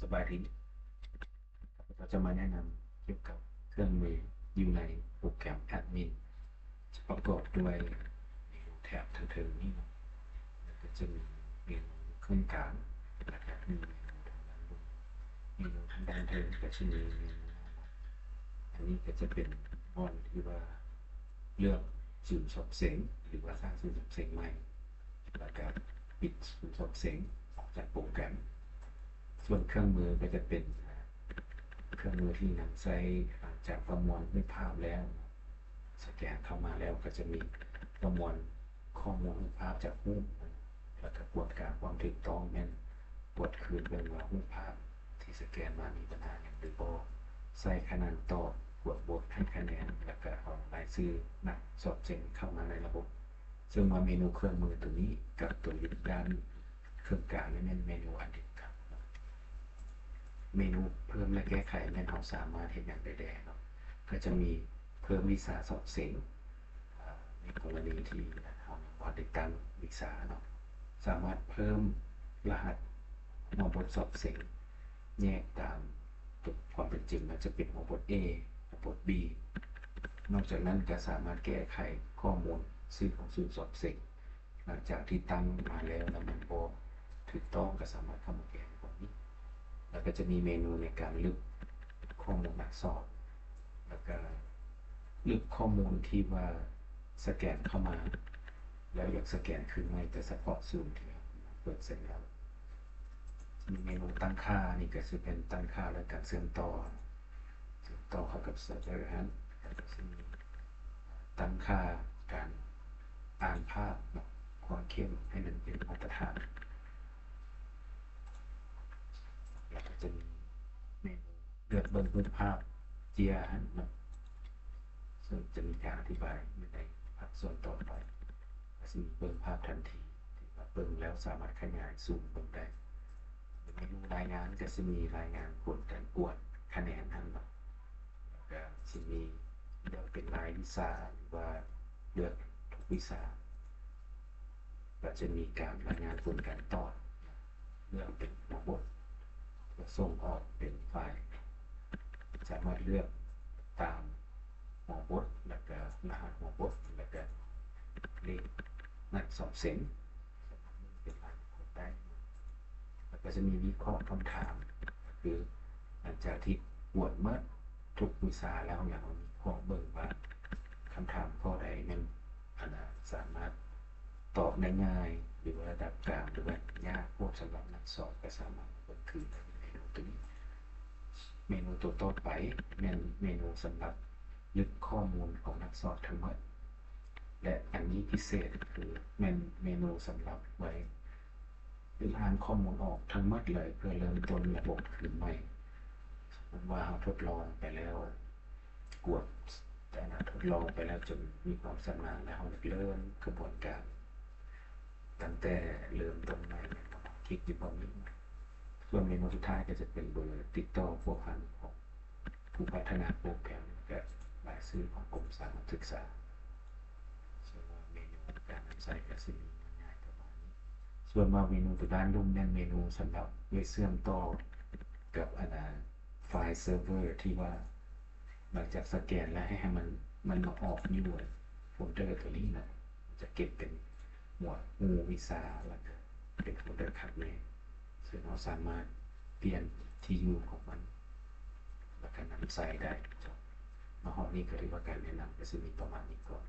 ສະບາຍດີ, ຂ້າພະເຈົ້າຈະມາແນະນຳກ່ຽວກັບເຄື່ອງມືຢູ່ໃນໂປຣແກຣມແອັດມິນ ຈະປະກອບດ້ວຍເມນູແຖບເທິງໆນີ້ເນາະ, ແລ້ວກໍຈະມີເມນູເຄິ່ງກາງ ແລ້ວກໍມີເມນູທາງດ້ານບົນ. ເມນູທາງດ້ານເທິງກໍຈະມີເມນູ ອັນນີ້ກໍຈະເປັນບ່ອນທີ່ວ່າເລືອກສູນສອບເສັງ ຫຼືວ່າສ້າງສູນສອບເສັງໃໝ່ ແລ້ວກໍປິດສູນສອບເສັງອອກຈາກໂປຣແກຣມ. ສ່ວນເຄື່ອງມືກໍຈະເປັນເຄື່ອງມືທີ່ນຳໃຊ້ຫຼັງຈາກປະມວນຮູບພາບແລ້ວ, ສະແກນເຂົ້າມາແລ້ວກໍຈະມີປະມວນຂໍ້ມູນຮູບພາບຈາກຮູບ ແລ້ວກໍກວດກາຄວາມຖືກຕ້ອງ ແມ່ນກວດຄືນເບິ່ງວ່າຮູບພາບທີ່ສະແກນມາມີບັນຫາຫຍັງຫຼືບໍ່, ໃສ່ຂະໜານຕອບ, ກວດບົດໃຫ້ຄະແນນ ແລ້ວກໍເອົາລາຍຊື່ນັກສອບເສັງເຂົ້າມາໃນລະບົບ. ເຊິ່ງວ່າເມນູເຄື່ອງມືຕົວນີ້ກັບຕົວຢູ່ດ້ານເຄິ່ງກາງນີ້ແມ່ນເມນູອັນດຽວກັນ. ເມນູເພີ່ມ ແລະ ແກ້ໄຂແມ່ນເຮົາສາມາດເຮັດຫຍັງໄດ້ແດ່ເນາະ, ກໍຈະມີເພີ່ມວິຊາສອບເສັງ ອາ ໃນກໍລະນີທີ່ເຮົາຍັງບໍ່ໄດ້ຕັ້ງວິຊາເນາະ, ສາມາດເພີ່ມລະຫັດຫົວບົດສອບເສັງ ແຍກຕາມຄວາມເປັນຈິງ ມັນຈະເປັນຫົວບົດ A ຫົວບົດ B. ນອກຈາກນັ້ນກໍສາມາດແກ້ໄຂຂໍ້ມູນຊື່ຂອງສູນສອບເສັງ ຫຼັງຈາກທີ່ຕັ້ງມາແລ້ວ ແລ້ວມັນບໍ່ຖືກຕ້ອງ ກໍສາມາດເຂົ້າມາແກ້ໄຂພວກນີ້, ແລ້ວກໍຈະມີເມນູໃນການລຶບຂໍ້ມູນນັກສອບ ແລ້ວກໍລຶບຂໍ້ມູນທີ່ວ່າສະແກນເຂົ້າມາ ແລ້ວຢາກສະແກນຄືນໃໝ່ແຕ່ສະເພາະສູນທີ່ເປີດໃຊ້ແລ້ວ. ຈະມີເມນູຕັ້ງຄ່າ, ນີ້ກໍຊິເປັນຕັ້ງຄ່າ ແລະ ການເຊື່ອມຕໍ່ ເຊື່ອມຕໍ່ເຂົ້າກັບເຊີບເວີຫັ້ນ, ແລ້ວກໍຊິມີຕັ້ງຄ່າການອ່ານພາບເນາະ, ຄວາມເຂັ້ມໃຫ້ມັນເປັນມາດຕະຖານ, ແລ້ວກໍຈະມີເມນູເລືອກເບິ່ງຮູບພາບເຈ້ຍຫັ້ນເນາະ, ເຊິ່ງຈະມີການອະທິບາຍຢູ່ໃນພາກສ່ວນຕໍ່ໄປ. ກໍຊິມີເບິ່ງພາບທັນທີ ທີ່ວ່າເບິ່ງແລ້ວສາມາດຂະຫຍາຍຊູມເບິ່ງໄດ້. ເມນູລາຍງານກໍຊິມີລາຍງານຜົນການກວດຄະແນນຫັ້ນເນາະ, ແລ້ວກໍຊິມີເລືອກເປັນລາຍວິຊາ ຫຼືວ່າເລືອກທຸກວິຊາ, ກໍຈະມີການລາຍງານຜົນການຕອບ ເລືອກເປັນຫົວບົດ ແລ້ວສົ່ງອອກເປັນໄຟລ໌, ສາມາດເລືອກຕາມຫົວບົດ ແລ້ວກໍລະຫັດຫົວບົດ ແລ້ວກໍເລກນັກສອບເສັງ ສາມາດເບິ່ງເປັນລາຍບຸກຄົນໄດ້. ແລ້ວກໍຈະມີວິເຄາະຄຳຖາມ, ກໍຄືຫຼັງຈາກທີ່ກວດໝົດທຸກວິຊາແລ້ວ ເຮົາຢາກມາວິເຄາະເບິ່ງວ່າຄຳຖາມຂໍ້ໃດແມ່ນ ອັນນາ ສາມາດຕອບໄດ້ງ່າຍ ຫຼືວ່າລະດັບກາງ ຫຼືວ່າຍາກໂພດສຳລັບນັກສອບ ກໍສາມາດເບິ່ງຄືນໄດ້ໃນເມນູຕົວນີ້. ເມນູຕົວຕໍ່ໄປແມ່ນເມນູສຳລັບລຶບຂໍ້ມູນຂອງນັກສອບທັງໝົດ ແລະ ອັນນີ້ພິເສດຄືແມ່ນເມນູສຳລັບໄວ້ ຄືອ່ານຂໍ້ມູນອອກທັງໝົດເລີຍ ເພື່ອເລີ່ມຕົ້ນລະບົບຄືນໃໝ່. ສົມມຸດວ່າເຮົາທົດລອງໄປແລ້ວ ກວດແຕ່ນະ ທົດລອງໄປແລ້ວຈົນມີຄວາມຊຳນານ ແລ້ວເຮົາເລີ່ມຂະບວນການຕັ້ງແຕ່ເລີ່ມຕົ້ນໃໝ່, ຄລິກຢູ່ບ່ອນນີ້. ສ່ວນເມນູສຸດທ້າຍກໍຈະເປັນເບີຕິດຕໍ່ພົວພັນຂອງ ຜູ້ພັດທະນາໂປຣແກຣມ ແລະ ລາຍຊື່ຂອງກົມສາມັນສຶກສາ. ເຊິ່ງວ່າເມນູການນຳໃຊ້ກໍຊິມີງ່າຍໆປະມານນີ້. ສ່ວນວ່າເມນູຕົວດ້ານລຸ່ມແມ່ນເມນູສຳລັບໄວ້ເຊື່ອມຕໍ່ກັບ ອັນນາ ໄຟລ໌ເຊີເວີ ທີ່ວ່າຫຼັງຈາກສະແກນແລ້ວໃຫ້ ໃຫ້ມັນ ມັນມາອອກຢູ່ໂຟນເດີຕົວນີ້ເນາະ, ຈະເກັບເປັນໝວດໝູ່ວິຊາ ແລ້ວກໍເປັນໂຟນເດີຄັດແນນ. ເຊິ່ງເຮົາສາມາດປ່ຽນທີ່ຢູ່ຂອງມັນ ແລ້ວກໍນຳໃຊ້ໄດ້. ມາຮອດນີ້ກໍຖືວ່າການແນະນຳກໍຊິມີປະມານນີ້ກ່ອນ.